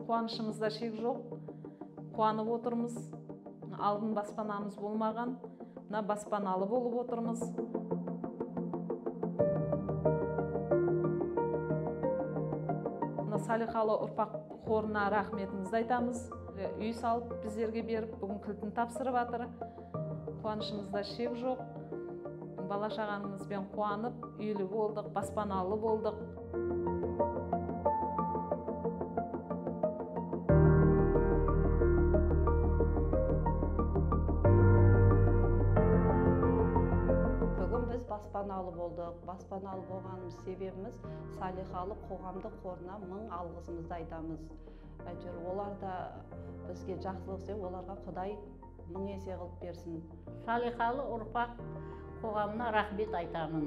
Қуанышымызда шек жоқ. Қуанып отырмыз. Алдын баспанамыз болмаған, мына баспаналы болып отырмыз. Мына салиқалы ұрпақ қорына рахметімізді айтамыз. Үй салып біздерге беріп, бүгін кілтін тапсырып жатыр. Қуанышымызда шек жоқ. Бала шағамызбен қуанып, үйлі болдық, баспаналы болдық. Баспаналы болдық. Баспаналы болғанымыз себебіміз салиқалы қоғамдық қорына мың алғысымызды айтамыз. Әйтеуір олар да бізге жақсылық істеп, оларға Құдай мың есе қылып берсін. Салиқалы ұрпақ қоғамына рахмет айтамын.